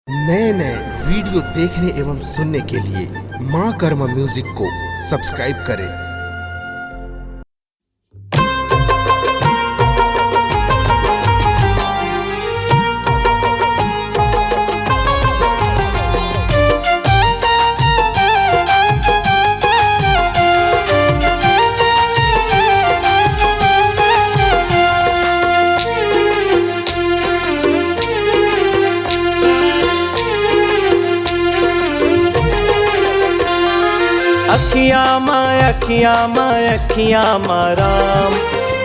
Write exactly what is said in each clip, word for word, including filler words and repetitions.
नए नए वीडियो देखने एवं सुनने के लिए माँ कर्मा म्यूजिक को सब्सक्राइब करें। अखियाँ मा, अखियाँ मा, अखियाँ मा राम,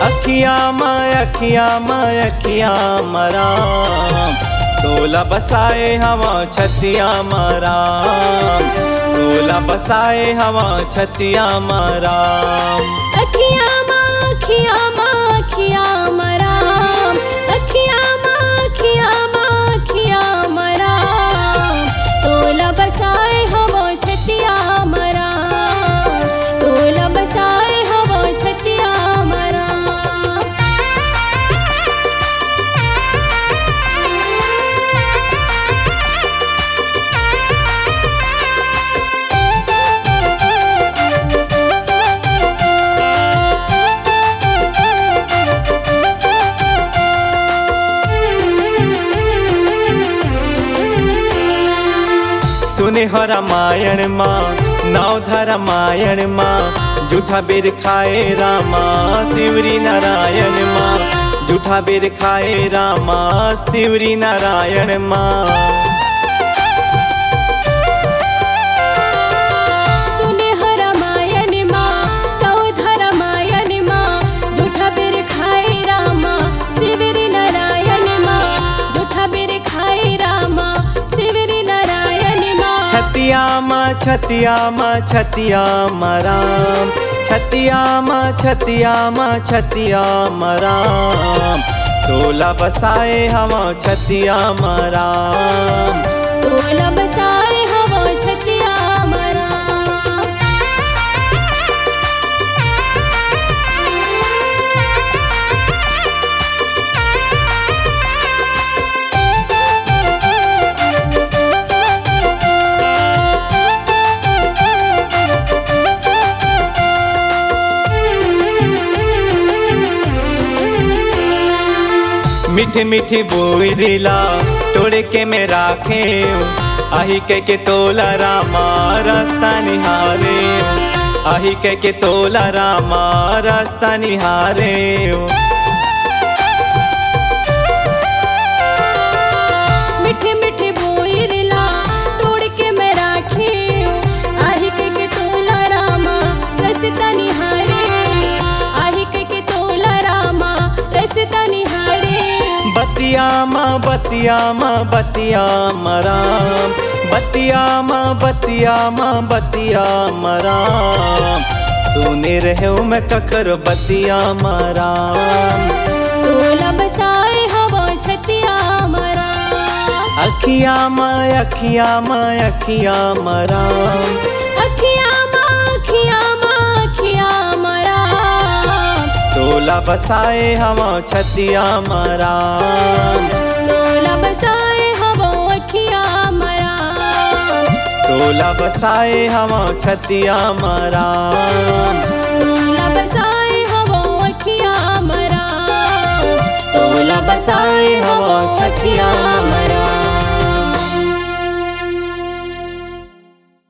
अखियाँ मा, अखियाँ मा, अखियाँ मा राम। तोला बसाए हवा छतिया मा राम, तोला बसाए हवा छतिया मा राम। अखियाँ मा, अखियाँ मा, अखियाँ मा राम, अखियाँ मा, अखियाँ मा, अखियाँ मा राम। तोला बसाए हवा छतिया मा राम, तोला बसाए हवा छतिया मा राम। सुने हो रामायण मा, नवधा रामायण मा, जूठा बेर खाए रामा, शिवरी नारायण मा, जूठा बेर खाए रामा, शिवरी नारायण मा। सुने हो रामायण मा, नवधा रामायण मा, जूठा बेर खाए रामा, शिवरी नारायण मा, जूठा बेर खाए रामा, शिवरी नारायण मा। छतिया मा, छतिया मा, छतिया मा राम, छतिया मा, छतिया मा, छतिया मा राम। तोला बसाए हवा छतिया मा राम, तोला बसाए हवा छतिया मा राम। मीठी मीठी बोइरी ला टोड़ के मैं राखेंव, आही कह के तोला रामा रस्ता निहारे। आही कह के तोला रामा रस्ता निहारे। मीठे मीठे बोइर ला टोड़ के मैं राखेंव, आही कह के तोला रामा रस्ता निहारे। आही कह के तोला रामा रस्ता निहारे। बतिया मा, बतिया मा, बतिया मा राम, बतिया मा, बतिया मा, बतिया मा राम। सुने रहेंव मैं ककर बतिया मा राम, तोला बसाए हवा छतिया मा राम। अखियाँ मा, अखियाँ मा, अखियाँ मा राम, अखियाँ मा, अखियाँ मा, अखियाँ मा राम। तोला बसाए हवा छतिया मा राम, तोला बसाए हवा अखियाँ मा राम। तोला बसाए हवा छतिया मा राम, तोला बसाए हवा अखियाँ मा राम। तोला बसाए हवा छतिया मा